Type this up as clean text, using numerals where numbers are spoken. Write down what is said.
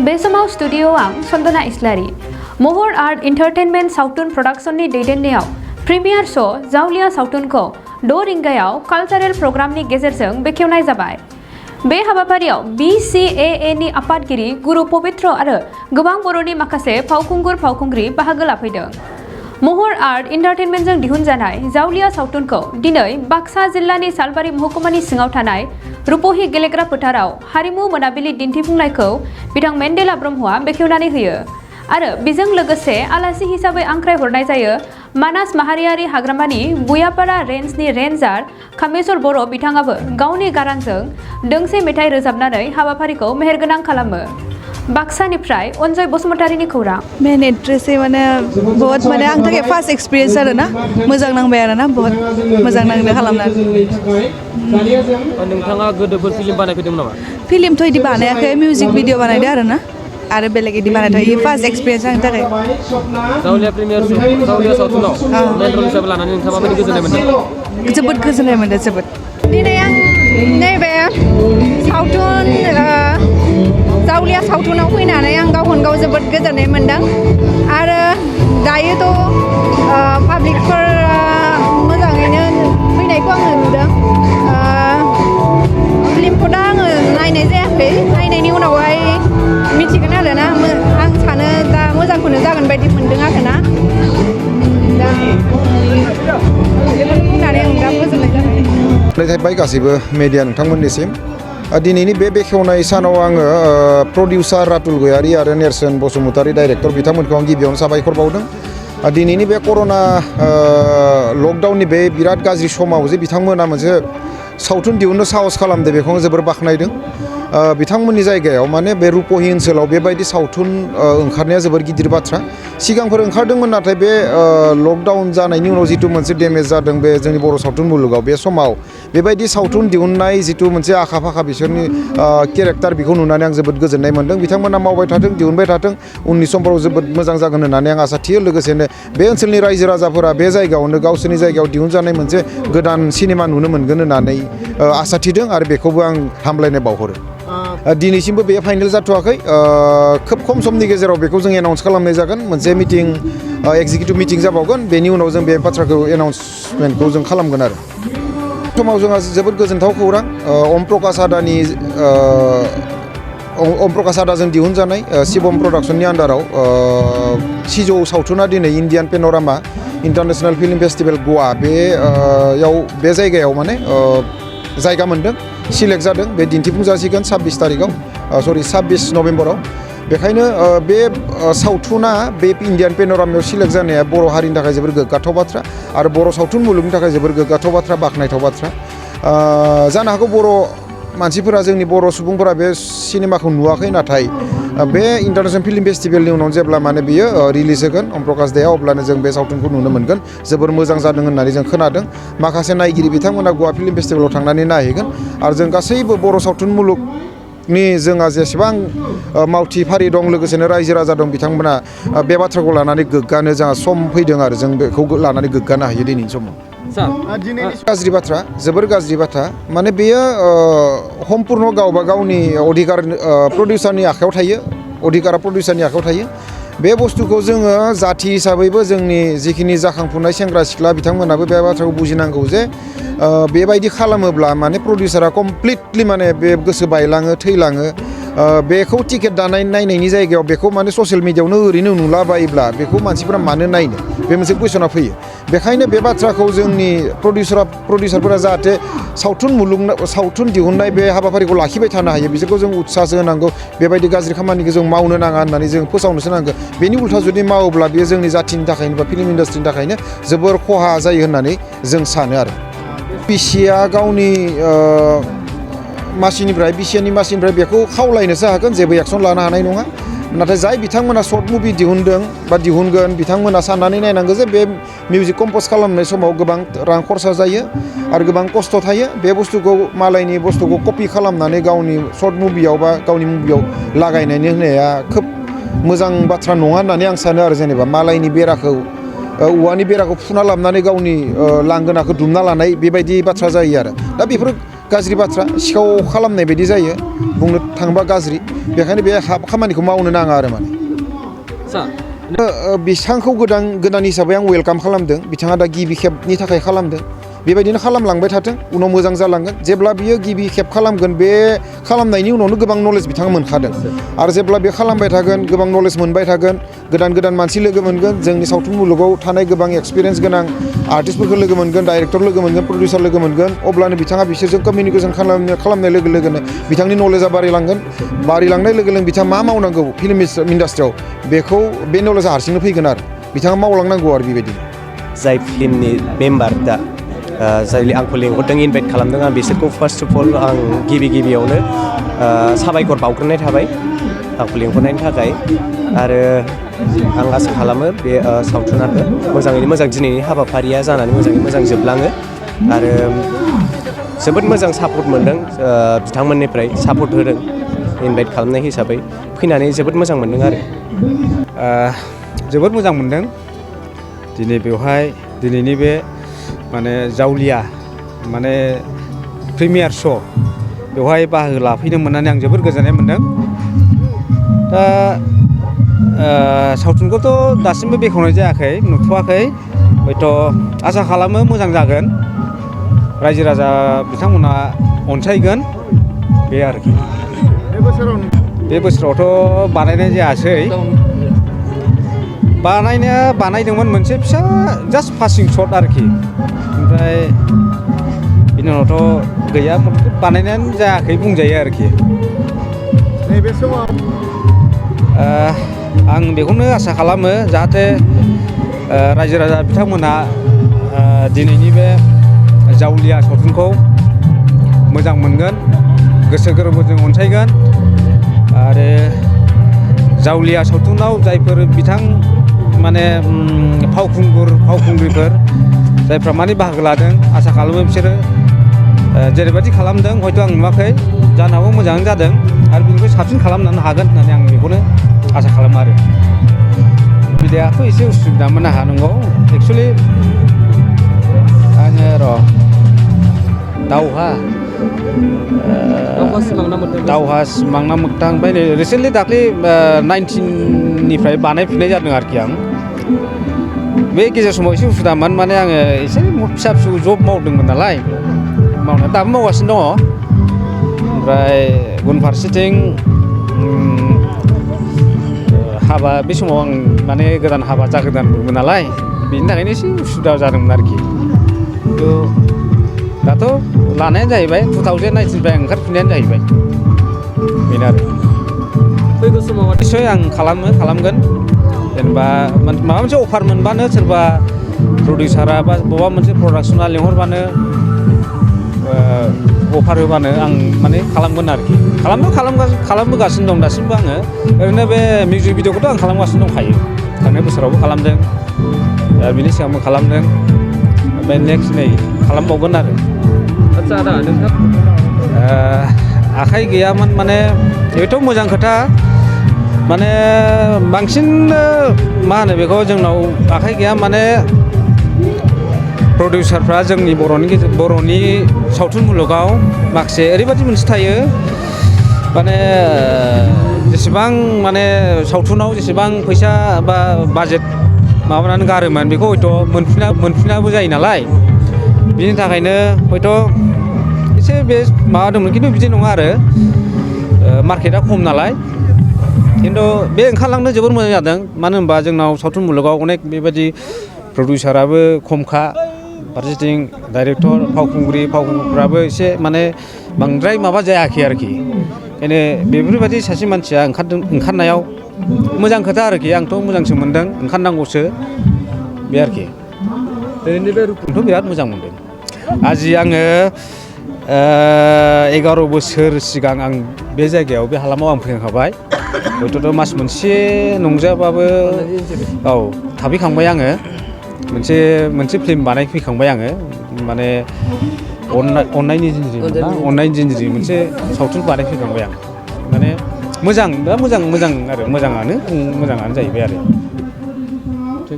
बे समाव स्टुडिअ आं सन्दना इस्लारि महर आर्ट एन्टारटेनमेन्ट सावथुन प्रडाक्शननि दैदेननायाव प्रिमियार श' जावलिया सावथुनखौ 6 रिंगायाव कालचारेल प्रग्रामनि गेजेरजों बेखेवनाय जाबाय। बे हाबाफारियाव BCAA नि आफादगिरि गुरु पबित्र आरो गोबां बर'नि माखासे फावखुंगुर-फावखुंग्रि बाहागो लाफैदों। महर आर्ट एन्टारटेनमेन्टजों दिहुनजानाय जावलिया सावथुनखौ दिनै बाक्सा जिल्लानि सालबारि महकुमानि सिङाव थानाय रुपहि गेलेग्रा फोथाराव हारिमु मोनाबिलि दिन्थिफुंनायखौ बिथां मेन्डेला ब्रह्मआ बेखेवनानै होयो आरो बेजों लोगोसे आलासि हिसाबै आंख्रायहरनाय जायो मानास माहारियारि हाग्रामानि बुयापारा रेन्जनि रेन्जार कामेश्वर बर' बिथाङाबो गावनि गारांजों दोंसे मेथाइ रोजाबनानै हाबाफारिखौ मेहेरगोनां खालामो। बाक्सानिफ्राय अनजय बसुमतारीनि खौरां। मेन एक्ट्रेस माने बहुत माने आंनि थाखाय फार्स्ट एक्सपिरियेन्स आरो ना मोजां नांबाय आरो ना बहुत मोजां नांदों खालामनानै। नोंथाङा गोदोफोर फिल्म बानायफेरदोंमोन नामा? फिल्मथ' इदि बानायाखै मिउजिक भिडिअ बानायदों आरो ना आरो बेलेग इदि बानायथ'यो फार्स्ट एक्सपिरियेन्स आंनि थाखाय। जावलिया प्रिमियार जावलिया सावथुनाव मेन रल हिसाबै लानानै नोंथाङा माबायदि गोजोननाय मोन्दों? जोबोद गोजोननाय मोन्दों जोबोद। दिनै आं नैबे सावथुन जावलिया सावथुनाव फैनानै आं गावखौनो गाव जोबोद गोजोननाय मोन्दों आरो दायोथ' पाब्लिकफोरा मोजाङैनो फैनायखौ आङो नुदों। फिल्मखौ दा आङो नायनाय जायाखै, नायनायनि उनावहाय मिथिगोन आरो ना आं सानो दा मोजांखौनो जागोन बायदि मोन्दों आरो ना दा बुंनानै आं दा गोजोननाय जाबाय। थाबाय गासैबो मेडिया नोंथांमोननिसिम दिनैनि बे बेखेवनाय सानाव आङो प्रडिउसार रातुल गयारि आरो नेरसोन बसुमतारी डाइरेक्टर बिथांमोनखौ आं गिबियावनो साबायखर बावदों। दिनैनि बे कर'ना लकडाउननि बे बिराद गाज्रि समाव जे बिथांमोना मोनसे सावथुन दिहुननो साहस खालामदों बेखौ आं जोबोर बाख्नायदों। बिथांमोननि जायगायाव माने बे रुपहि ओनसोलाव बेबायदि सावथुन ओंखारनाया जोबोर गिदिर बाथ्रा। सिगांफोर ओंखारदोंमोन नाथाय बे लकडाउन जानायनि उनाव जिथु मोनसे डेमेज जादों बे जोंनि बर' सावथुन मुलुगाव बे समाव बेबायदि सावथुन दिहुननाय जिथु मोनसे आखा फाखा बिसोरनि केरेक्टार बेखौ नुनानै आं जोबोद गोजोननाय मोन्दों। बिथांमोना मावबाय थाथों दिहुनबाय थाथों उननि समफोराव जोबोद मोजां जागोन होननानै आं आसा थियो। लोगोसेनो बे ओनसोलनि रायजो राजाफोरा बे जायगायावनो गावसोरनि जायगायाव दिहुनजानाय मोनसे गोदान सिनेमा नुनो मोनगोन होननानै आसा थिदों आरो बेखौबो आं हामलायनाय बावहरो। दिनैसिमबो बे फाइनेल जाथ'वाखै, खोब खम समनि गेजेराव बेखौ जों एनाउन्स खालामनाय जागोन। मोनसे मिटिं एक्जिकिउटिभ मिटिं जाबावगोन, बेनि उनाव जों बे बाथ्राखौ एनाउन्समेन्टखौ जों खालामगोन आरो। समाव जोंहा जोबोद गोजोनथाव खौरां, अम प्रकाश आदाजों दिहुनजानाय शिवम प्रडाक्शननि आन्दाराव सिजौ सावथुना दिनै Indian panorama international film festival Goa बे जायगायाव माने जायगा मोन्दों, सिलेक्ट जादों। बे दिन्थिफुं जासिगोन 26 नभेम्बराव। बेखायनो बे सावथुना बे इन्डियान पेन'रामायाव सिलेक्ट जानाया बर' हारिनि थाखाय जोबोर गोग्गाथाव बाथ्रा आरो बर' सावथुन मुलुगनि थाखाय जोबोर गोग्गाथाव बाथ्रा, बाख्नायथाव बाथ्रा। जानो हागौ बर' मानसिफोरा जोंनि बर' सुबुंफोरा बे सिनेमाखौ नुवाखै, नाथाय बे इन्टारनेशनेल फिल्म फेस्टिभेलनि उनाव जेब्ला माने बियो रिलिज होगोन अम प्रकाश देआ, अब्लानो जों बे सावथुनखौ नुनो मोनगोन। जोबोर मोजां जादों होननानै जों खोनादों। माखासे नायगिरि बिथांमोना गवा फिल्म फेस्टिभेलाव थांनानै नायहैगोन आरो जों गासैबो बर' सावथुन मुलुगनि जोंहा जेसेबां मावथि फारि दं लोगोसेनो रायजो राजा दं बिथांमोना बे बाथ्राखौ लानानै गोग्गानो जोंहा सम फैदों आरो जों बेखौ लानानै गोग्गानो हायो दिनैनि समाव। गाज्रि बाथ्रा, जोबोर गाज्रि बाथ्रा। माने बेयो सम्पुर्ण गावबा गावनि अधिकार प्रडिउसारनि आखायाव थायो, अधिकारा प्रडिउसारनि आखायाव थायो। बे बुस्थुखौ जोङो जाथि हिसाबैबो जोंनि जिखिनि जाखांफुनाय सेंग्रा सिख्ला बिथांमोनाबो बे बाथ्राखौ बुजिनांगौ जे बेबायदि खालामोब्ला माने प्रडिउसारा कमप्लिटलि माने बे गोसो बायलाङो, थैलाङो। बेखौ टिकेट दानाय नायनायनि जायगायाव बेखौ माने ससियेल मिडियायावनो ओरैनो नुलाबायोब्ला बेखौ मानसिफोरा मानो नायनो, बे मोनसे कुइसना फैयो। बेखायनो बे बाथ्राखौ जोंनि प्रडिउसारफोरा जाहाथे सावथुन दिहुननाय बे हाबाफारिखौ लाखिबाय थानो हायो बिसोरखौ जों उत्साहसो होनांगौ। बेबायदि गाज्रि खामानिखौ जों मावनो नाङा होननानै जों फोसावनोसो नांगौ। बेनि उल्था जुदि मावोब्ला बेयो जोंनि जाथिनि थाखायनो बा फिल्म इन्डास्ट्रिनि थाखायनो जोबोर खहा जायो होननानै जों सानो आरो। बिसिआ गावनि बिसिनि मासिनिफ्राय बेखौ खावलायनोसो हागोन, जेबो एक्सन लानो हानाय नङा। नाथाय जाय बिथांमोना सर्ट मुभि दिहुनदों बा दिहुनगोन बिथांमोना साननानै नायनांगौ जे बे मिउजिक कम्प'ज खालामनाय समाव गोबां रां खरसा जायो आरो गोबां खस्थ' थायो। बे बुस्थुखौ मालायनि बुस्थुखौ कपि खालामनानै गावनि सर्ट मुभियाव बा गावनि मुभियाव लागायनानै होनाया खोब मोजां बाथ्रा नङा होननानै आं सानो आरो। जेनेबा मालायनि बेराखौ औवानि बेराखौ फुना लाबोनानै गावनि लांगोनाखौ दुमना लानाय बेबायदि बाथ्रा जायो आरो। दा बेफोर गाज्रि बाथ्रा सिखाव खालामनाय बायदि जायो बुंनो थाङोबा गाज्रि बेखायनो बे खामानिखौ मावनो नाङा आरो माने बिथांखौ गोदान हिसाबै आं वेलकाम खालामदों बिथाङा दा गिबि खेबनि थाखाय खालामदों बेबायदिनो खालामलांबाय थाथों उनाव मोजां जालांगोन जेब्ला बियो गिबि खेब खालामगोन बे खालामनायनि उनावनो गोबां नलेज बिथाङा मोनखादों आरो जेब्ला बे खालामबाय थागोन गोबां नलेज मोनबाय थागोन गोदान मानसि लोगो मोनगोन जोंनि सावथुन मुलुगाव थानाय गोबां एक्सपिरियेन्स गोनां आर्टिस्टफोरखौ लोगो मोनगोन डाइरेक्टर लोगो मोनगोन प्रडिउसार लोगो मोनगोन अब्लानो बिथाङा बिसोरजों कमिउनिकेसन खालामनाय लोगो लोगोनो बिथांनि नलेजआ बारिलांनाय लोगो लोगो बिथाङा मा मावनांगौ फिल्म इन्डास्ट्रियाव बेखौ बे नलेजआ हारसिंनो फैगोन आरो बिथाङा मावलांनांगौ आरो बेबायदिनो जाय फिल्मनि मेम्बार दा जाय आंखौ लिंहरदों इनभाइट खालामदों आं बिसोरखौ फार्स्ट अफ अल आं गिबियावनो साबायखर बावग्रोनाय थाबाय आंखौ लिंहरनायनि थाखाय आरो आं आसा खालामो बे सावथुनाबो मोजाङैनो मोजां दिनैनि हाबाफारिया जानानै मोजाङै मोजां जोबलाङो आरो जोबोद मोजां सापर्ट मोनदों बिथांमोननिफ्राय सापर्ट होदों इनभाइट खालामनाय हिसाबै फैनानै जोबोद मोजां मोनदों आरो जोबोद मोजां मोनदों दिनै बेवहाय दिनैनि बे माने जावलिया माने प्रिमियार श' बेवहाय बाहागो लाफैनो मोननानै आं जोबोद गोजोननाय मोनदों दा सावथुनखौथ' दासिमबो बेखेवनाय जायाखै नुथ'वाखै हयथ' आसा खालामो मोजां जागोन रायजो राजा बिथांमोना अनसायगोन बे आरोखि बे बोसोरावथ' बानायनाय जायासै बानायदोंमोन मोनसे फिसा जास्ट पासिं शट आरोखि ओमफ्राय बिनि उनावथ' गैया बानायनायानो जायाखै बुंजायो आरोखि नैबे समाव आं बेखौनो आसा खालामो जाहाथे रायजो राजा बिथांमोना दिनैनि बे जावलिया सावथुनखौ मोजां मोनगोन गोसो गोरबोजों अनसायगोन आरो जावलिया सावथुनाव जायफोर बिथां माने फावखुंग्रिफोर जायफ्रा माने बाहागो लादों आसा खालामो बिसोरो जेरैबायदि खालामदों हयथ' आं नुवाखै जानो हागौ मोजाङानो जादों आरो बेनिफ्राय साबसिन खालामनो हागोन होननानै आं बेखौनो आसा खालामो आरो सुबिदायाथ' एसे उसुबिदा मोननो हानांगौ एक्सुवेलि आङो दावहा सिमांना मोगथां ओमफ्राय रिसेन्टलि दाख्लै 19निफ्राय बानायफिननाय जादों आरोखि आं बे गेजेर समाव एसे उसुबिदामोन माने आङो एसे फिसा जब मावदोंमोन नालाय मावनाया दाबो मावगासिनो दङ ओमफ्राय गुबुन फारसेथिं हाबा बे समाव आं माने गोदान हाबा जागोदानमोन नालाय बेनि थाखायनो एसे उसुबिदा जादोंमोन आरोखि खिन्थु दाथ' लानायानो जाहैबाय 2019निफ्राय ओंखारफिननायानो जाहैबाय बेनो आरो फैगौ समाव निस्सय आं खालामगोन जेनेबा माबा मोनसे अफार मोनबानो सोरबा प्रडिउसारा बा बबेबा मोनसे प्रडाक्सना लिंहरबानो अफार होबानो आं माने खालामगोन आरोखि खालामबोगासिनो दं दासिमबो आङो ओरैनो बे मिउजिक भिडिअखौथ' आं खालामगासिनो दंखायो थांनाय बोसोरावबो खालामदों आरो बिनि सिगांबो खालामदों ओमफ्राय नेक्स्ट नै खालामबावगोन आरो आदसा आदा नोंथां आखाइ गैयामोन माने बेथ' मोजां खोथा माने बांसिन मा होनो बेखौ जोंनाव आखाइ गैया माने प्रडिउसारफ्रा जोंनि बर'नि सावथुन मुलुगाव माखासे ओरैबायदि मोनसे थायो माने जेसेबां माने सावथुनाव जेसेबां फैसा बा बाजेट माबानानै गारोमोन बेखौ हयथ' मोनफिनाबो जायो नालाय बिनि थाखायनो हयथ' एसे बे माबादोंमोन खिन्थु बिदि नङा आरो मार्केटआ खम नालाय खिन्थु बे ओंखारलांनो जोबोर मोजां जादों मानो होनबा जोंनाव सावथुन मुलुगाव अनेक बेबायदि प्रडिउसाराबो खमखा फारसेथिं डाइरेक्टर फावखुंग्रिफ्राबो एसे माने बांद्राय माबा जायाखै आरोखि ओंखायनो बेफोरबायदि सासे मानसिया ओंखारनायाव मोजां खोथा आरोखि आंथ' मोजांसो मोनदों ओंखारनांगौसो बे आरोखि आंथ' बिराद मोजां मोनदों आजि आङो 11 बोसोर सिगां आं बे जायगायाव बे हालामाव आं फैखांखाबाय हयथ' मास मोनसे नंजाबाबो औ थाफैखांबाय आङो मोनसे फिल्म बानायफैखांबाय आङो माने अननायनि जिन्ज्रि मोनसे सावथुन बानायफैखांबाय आं माने मोजां आरो मोजाङानो जाहैबाय आरो